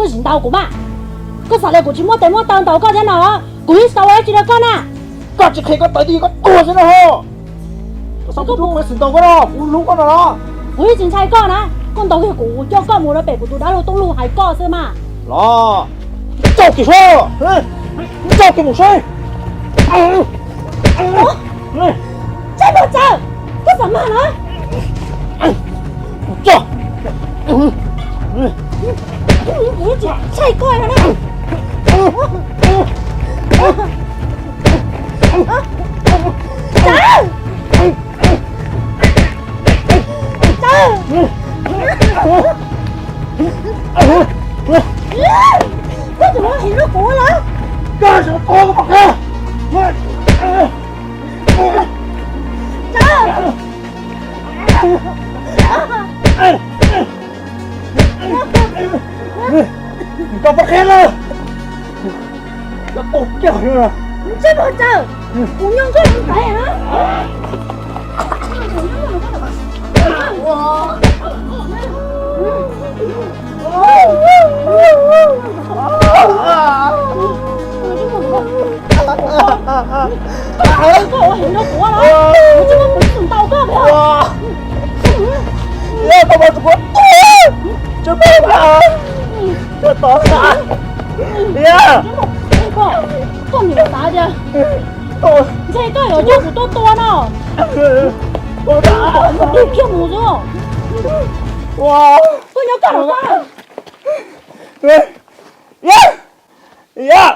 Koj tsis ntaus kuv mas, koj xav li kuv tsis muaj tes muaj taw ntaus koj thiab no los? Kuv yeej tsis tau ua dab tsi rau koj na. Koj tsis qhia koj tawv twg koj tuag xwb no ho. Koj xav kuv xwm ntaus koj no, kuv hlub koj no los? Kuv yeej tsis ntshai koj na, koj ntaus kiag kuv, kuv coj koj mus rau pem kuv tus dab laug Tooj Luj hais koj xwb mas. Los, tso kiag saib, tso kiag mus saib. Tsaij Muag Tsaws, koj xav mag los? Tso. Kuv tsis ntshai koj no na. Tsaws! Tsaws! Koj tseem los hais rau kuv los? Tsaws! Koj pab qhia lawm. Koj pab qhia lawm. Tsaij Muag Tsaws, kuv nyob koj mus tais na. Koj ua heev rau kuv los? Kuv tsis muaj peev xwm ntaus koj li. Yog koj mas kuv tuag, tsis muaj, koj tos xav. Yog koj niam xav tias ntshe koj yuav coj kuv tuaj tua no. Tig kiag mus xwb. Koj nyob koj los koj. Yog, yog,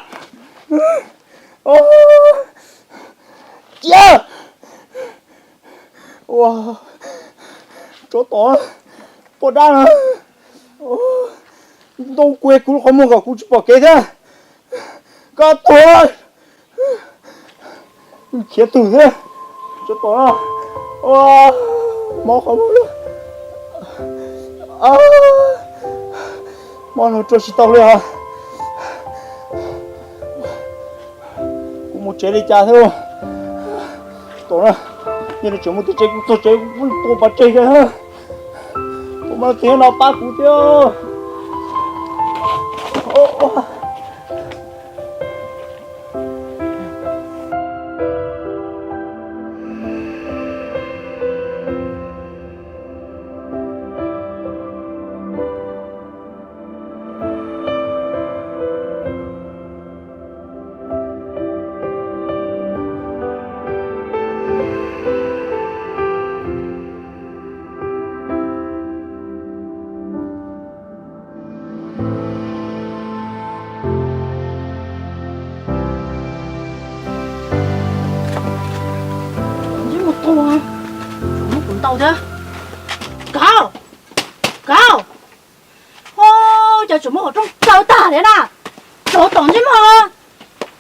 cia, ua, tsov tom, poj dab no, ntoo kuv kuv lub qhov muag kom kuv tsis pom kev thiab. Koj tuag, khiav twg thiab, tsov tom no, mob qhov muag, mob no rua tsis tau li os. Kuv mus tsev li cas thiab? Tom no, yog tseem mus tim tsev kuv tuag tsev kuv tua pov tseg thiab. Kuv mas txiv no pab kuv thiab. Ntsej muag tuag, muab kuv ntaus thiab. Kauv, kauv, ua cas tseem muab qhov rooj kaw tag thiab na? Tsov tom ntsej muag,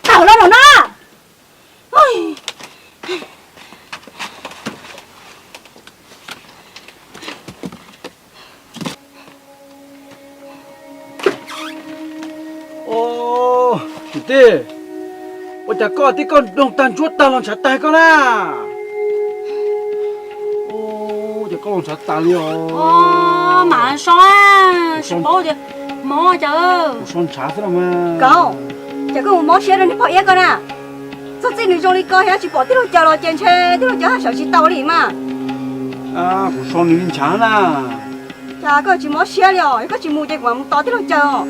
tawm los no na. Tij, ua cas koj tib koj doog tag ntsuab tag los ntshav tag koj na? Ua cas koj los ntshav tag li os? Mas so, tsis paub tias mob cas. Kuv so ntshav xwb los mas. Kauv, ces koj mus mob siab rau niag pog iab ko na. Txog txij nws zoo li ko thiab tsis pom tij laug Caws los ces ntshe tij laug Caws haj sawv tsis tau li mas. Kuv so nws li ntshav na. Cas koj tsis mob siab li os, yog koj tsis mus ces kuv mam mus tos tij laug Caws os.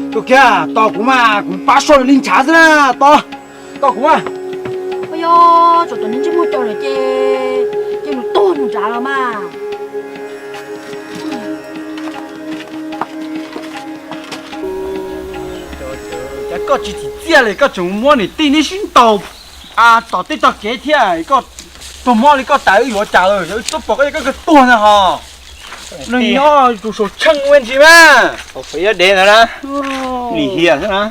Tus kiag tos kuv mas, kuv pab so nws li ntshav xwb na. Tos, tos kuv mas. Ua yog tsov tom nws ntsej muag Caws lawm ces, ces nws tuag nws nrad los mas. Cas koj tsis txim txiaj li, koj tseem muab niam tij neb sib ntaus tom tej tog kev thiab, koj tuag mob li koj tas wb yuav cas, wb tuaj pom koj, koj tuag ntag hos. Neeg nyob tus saum tsheej ua ntsis mas. Lim hiam xwb na.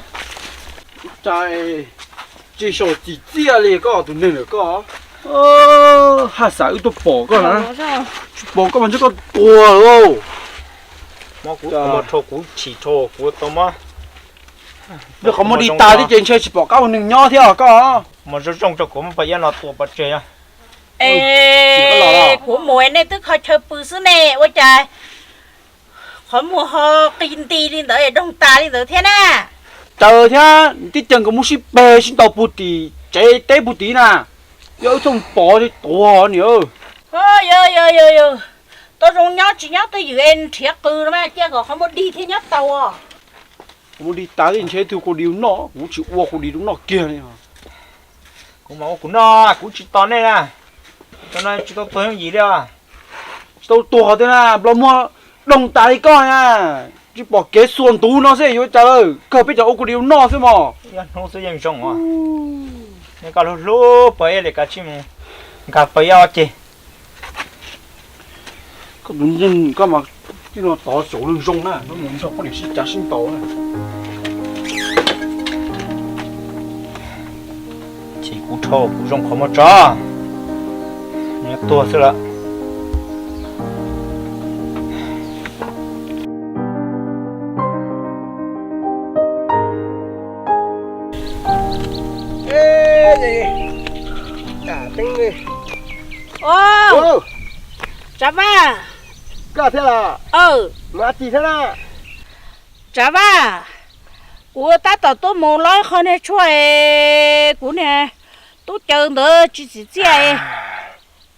Tsis xav txim txiaj li koj tus neeg lawm koj. Haj xav wb tuaj pom koj na. Tsis pom koj mas ntshe koj tuag lawm. Mob kuv, mob rho kuv, chim rho kuv tau mob. Nws qhov muag di tas thiab ces ntshe tsis pom qab ua neeg nyob thiab os koj. Mus zoo zoo rau kuv muab pog iab no tua pov tseg. Es kuv mus nej twb kho chaw pw xwb ne, ua cas Qhov muag ho qi nti li ntawd, doog tas li ntawd thiab na. Taws thiab tib caws nkawd muab sib peg sib ntaus puag tim tsev teb puag tid na. Yog wb txhob pov tuag niam. Tau zoo nyob tsis nyob twj ywm es nrhiav qws no mas cia kom qhov muag dig thiaj nyob tau. Qhov muag dig tas ntshe twg ua kuv di noj, kuv tsis ua kuv di rau noj kiag li. Kuv mas ua kuv noj, kuv tsis tos nej na. Cov no tsis tau tuag yooj yim li os. Tsis tau tuag qhov twg na, nplog muag doog tas li koj na. Tsis pom kev xuas ntuv no xwb yuav cas lawm, kawg peb cov ua kuv di rau noj xwb mos. Yog hnub xwb yeej zoo os. Nej koj hlub hlub pog ib li kav tsij mus nkag pog ib ob ceg. Koj tus ntseeg koj mas tij no tov saum lwg zoo na, mus nrog poj niam sib cav sib ntaus na. Chim kuv dhau kuv zoo qhov muag tso, nws tuag xwb lawm. Tsav Vaj, koj thiab los? Tsav Vaj, kuv tab tom tuaj mus lob qhov niag tshuaj es kuv niag tub caws ntawd tsis txim txiaj,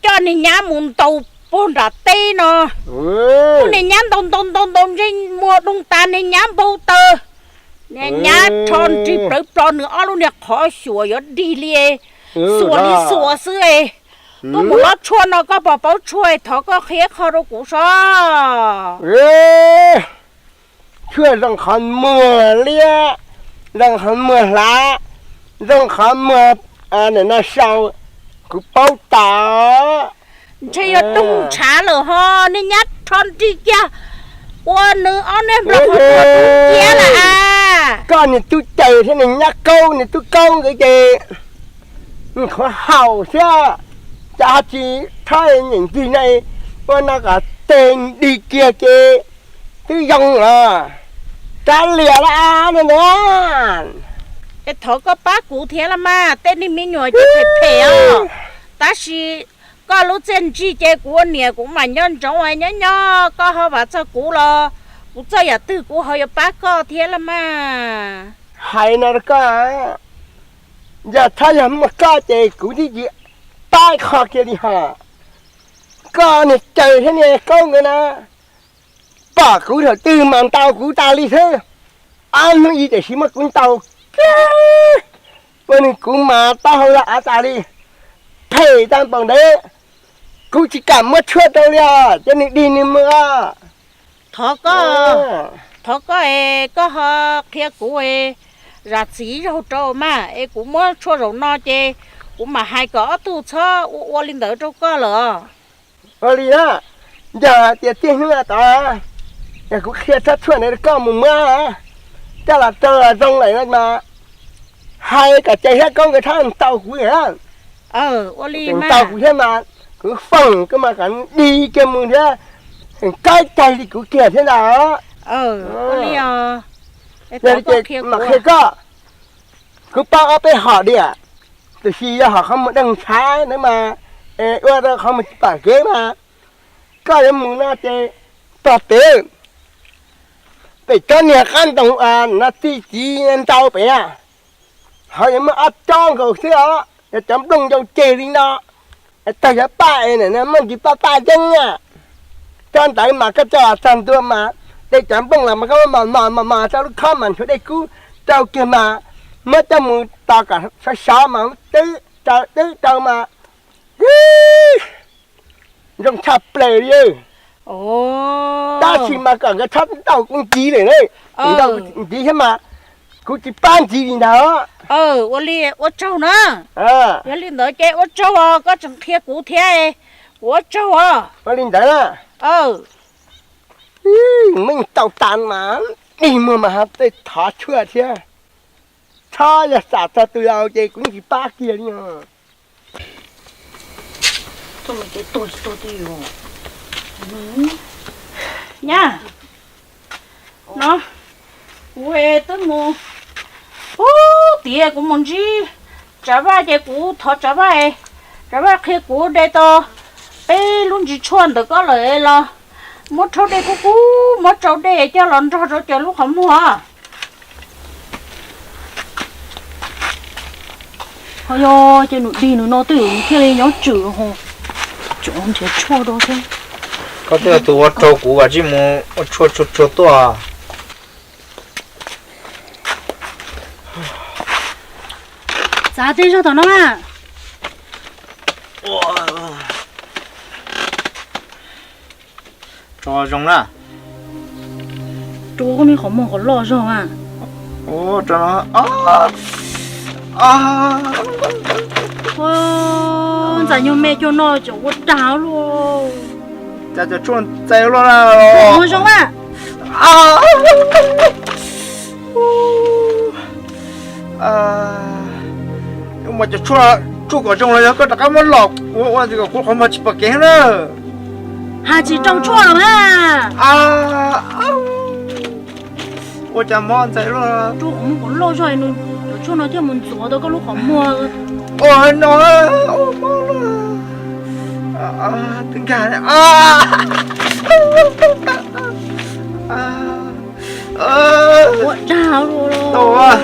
coj niag nyab mus ntaus puag nram teb no. Muab niag nyab ntaus ntaus ntaus ntaus ntsej muag doog tas, niag nyab npau taws, niag nyab rho nrig plawv plo nws ob lub niag qhov xyuas yuav dig li, xuas li xuas xwb. Tuaj mus lob tshuaj no koj pom paub tshuaj thov koj qhia qho rau kuv sov. Tshuaj zoo qhov muag liab, zoo qhov muag hlav, zoo qhov muag no sau, kuv paub tas. Ntshe yog doog ntshav lawm ho, niag nyab rho nrig kiag ua nws ob niag nplo qhov muag tub cia lawm. Koj niag tub caws thiab niag nyab kaub, niag tub kaub nkawd ces nws qhuav haum thiab, cas ho tsis thab nyeem ncig na, ua no kom teg dig kiag ces twb zoo los rab lias la no na. Es thov koj pab kuv thiab los mas, tej niag me nyuam ces phem phem os, tab sis koj lub txiaj ntsig ces kuv ua niam kuv mam nco ntsoov nyob nyob koj ho vam txog kuv los kuv txawj yam twg kuv ho yuav pab koj thiab los mas. Hais no rau koj, yog txhob yog muaj koj ces kuv twb tsis pab qho kiag li hos. Koj niag caws thiab niag kaub nkawd na, pom kuv thaum twg mas ntaus kuv tas li xwb. Ob hnub ib tiam sis muab kuv ntaus kiag, ua nws kuv mas taub hau los av tas li, phem tag npaum ntawd. Kuv tsis kam muab tshuaj rau li os, cia nws dig nws mus os. Thov koj, thov koj es koj ho qhia kuv zam txim zaug rau mas es kuv muab tshuaj zaum no ces kuv mam hais kom ob tug txhob ua ua li ntawd rau koj lawm. Ua li na, yog tias txij hnub no tod, yog kuv qhia txhob tshuaj ntawd rau koj mus muab, coj los rau los zoo lawm mas hais kom ces thiab koob nkawd txhob ntaus kuv lawm. Ua li ntaus kuv thiab mas kuv foom koj mas kom dig kiag mus thiab, kaib cag li kuv kiag thiab ntag. Ua li, yog li ces mam qhia koj, kuv paub ob peb hom diam, tiam sis yog hom qhov muag deeg ntshav ntawd mas ua rau qhov muag tsis pom kev mas koj yuav mus no ces tog pem, pem tsob niag qab ntoo no txi txiv ntau pem, ho yuav muaj ob tsob nkaus xwb os, yog cov nplooj ncau ceg li no, tag yog paj es muaj ntsis paj paj yeeb na. Tsob ntawd mas koj coj txog ntua mas de cov nplooj los mas koj muab mos mos mos mos rau lub khob mas nchuav dej kub rau kiag mas muab coj mus tos kom sov sov mas twb rau twb rau mas zoo tshaj plaws li. Tab sis mas kom nkawd txhob ntaus kuv ntxiv lawm na, ntaus kuv ntxiv thiab mas kuv tsis pab ntxiv li ntag. Ua li ua tsaug na. Yog li ntawd ces ua tsaug os, koj tseem qhia kuv thiab, kuv ua tsaug os. Ua li ntawd na. Muab tau tas mas dig muag mas tej thov tshuaj thiab. Txhob yog xam txog tus laus ces kuv yeej tsis pab kiag li. Nyab, no kuv twb mus puag tiag kuv mus ntsib Tsav Vaj ces kuv thov Tsav Vaj, Tsav Vaj qhia kuv de tau peb lub ntsis tshuaj ntawm koj lawm los Muab rhaub dej kub kub, muab rau dej coj los nrog rau cov lub qhov muag. Ho yog ces nws dig nws no twb thiaj li nyob tswm ho. Cov nrhiav tshuaj rau thiab. Koj twb yog tus ua rau kuv, vam tsij mus ua tshuaj tshuaj tshuaj tuaj. Txav tej zog tom no mas. Tso zoo na. Rau koj li qhov muag qhov loj zog mas. Ntxais nyuag me cov no cov ua dag luaj. Cas cov tshuaj ntxais luaj na. Muag zoo mas. Ua mas cov tshuaj tsuj kom zoo los yog koj rov qab muab los kuv ua kom kuv qhov muag tsis pom kev na. Has tsis rau tshuaj los mas. Ua cas mob ntxais luaj. Rau qhov muag qhov loj zog, cov tshuaj no thiaj mus ntxuav tau koj lub qhov muag. Ua no, mob luaj. Twb nkag. Ua dag luaj.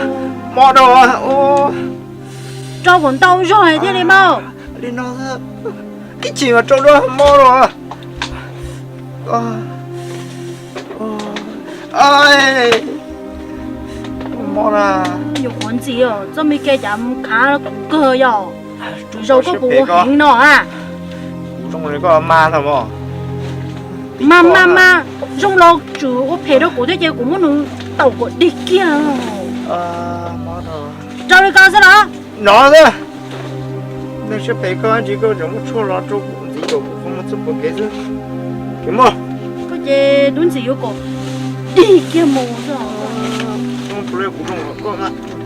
Mob dua. Rau kom ntau zog thiaj li mas. Li no ib chim mas rau dua mob dua. Mob na. Yuav qhuav ntxiv os, txoj me ke cas mus khav kuv kawg yom. Tswv zaus koj kuv ua heev no a. Mas mas mas, zoo los tswv ua phem rau kuv thiab ces kuv muab nws taum kom dig kiag. Raws li ko xwb los? No xwb. Nws siab phem koj ntsis koj tseem muab tshuaj los rau kuv ntxiv kom kuv qhov muag txhob pom kev xwb. Kev muag. Koj ces tub ntxim yuav kom dig kiag mus xwb. Kuv zoo los koj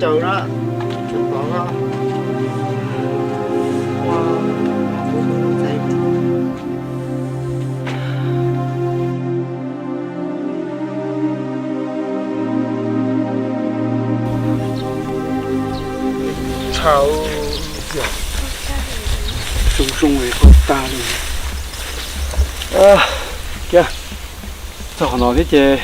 caws na. Tseem tos koj. Tshaj, zoo zoo koj tag li. Kiag, txog qhov no thiab ces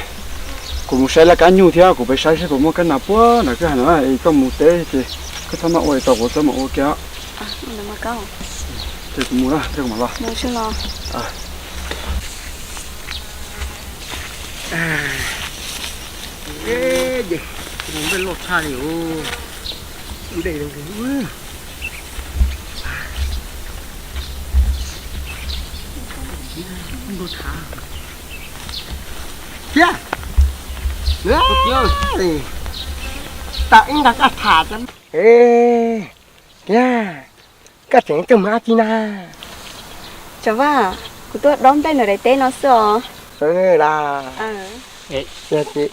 kuv mus saib laj kab nyuj thiab kuv pem saib seb puas muaj kab nas puag nram kwj ha no es koj mus teb ces koj txhob maj ua es tos kuv txhob mam ua kiag. Ces kuv mus na, thiab kuv mam los. Nplej loj tshaj li os. Thiab, tau ib nrag koj tham, koj tseem tuaj mus dab tsi na? Tsav Vaj, kuv tuaj dob nplej ntawm daim teb no xwb os. Yog ces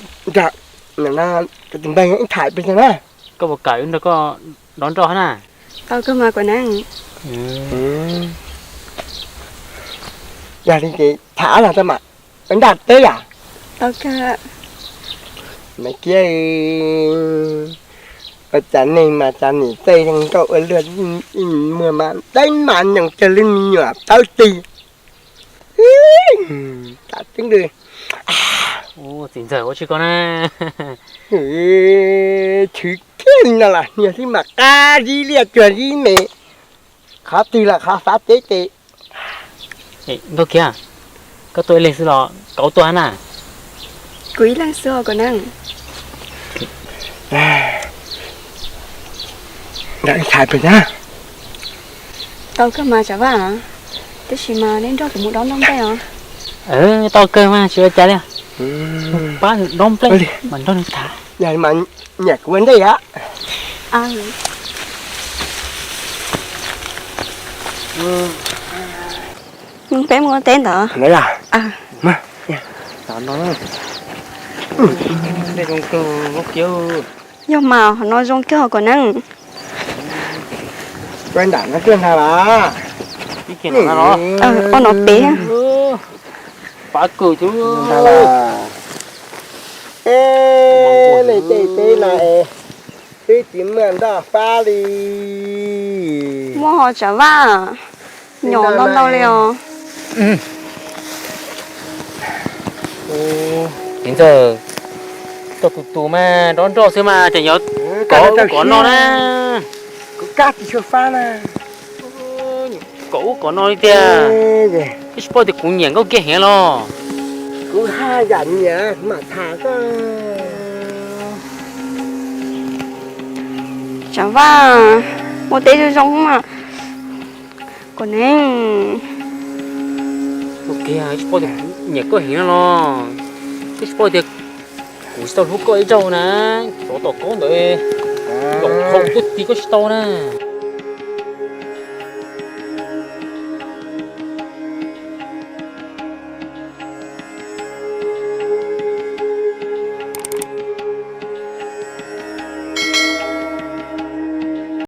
nrog tus npawg ib tham pes tsawg na. Koj puas kam wb nrog koj dob nroj na? Tau kawg mas kuv neeb. Yog li ces tham ob log tau mam nraj teb yom. Tau kawg. Mas kiag, ua cas neeg mas cas nim txawj zoo nkauj ua luaj, muag mas deeb mas nyoos cuag lub me nyuam tawb tig. Tam teb ntws. Txiv ntxawm ua tsis koj na. Chwv kiag li no los hniag xwb mas qab zib liaj cuag zib me. Qhov twg los qhov xav teb ces. Nkauj Kiab, koj tuaj ib leeg xwb los kauv tuaj na? Kuv ib leeg xwb os kuv neeb. Nrog wb tham pes na. Tau kawg mas Tsav Vaj, tab sis mas nej nrog kuv mus dob nplej os. Tau kawg mas tsis ua cas li. Pab nws dob nplej mas nrog nws tham. Yog mas nyiam kuv ua ntej yom. Peb mus ua teb ntawd. Yog mas, qhov no zoo kawg kuv neeb. Ua nram no tuaj ntag las. Ua no pem. Pab kws ntag las. Nej tej teb no es twb tsis muaj nroj fab li. Muaj ho Tsav Vaj, nyom ntau ntau li os. Txiv ntxawm, coj tus tus mas nrov nroj xwb mas tseem yuav kov ub kov no na. Kuv kab tsis tshua fab na. Kov ub kov no li tiag. Koj tsis paub tias kuv nyiam nkauj kiab heev los? Kuv haj yam nyiam, kuv mam tham koj. Tsam Vaj, muaj teb zoo zoo mas kom neeg. Ua kiag, tsis paub tias kuv nyiam koj heev no los? Koj tsis paub tias kuv tsis tau hlub koj ib zaug na. Tsov tom kaub ntawd, zaum hauv kuv twb tig koj tsis tau na.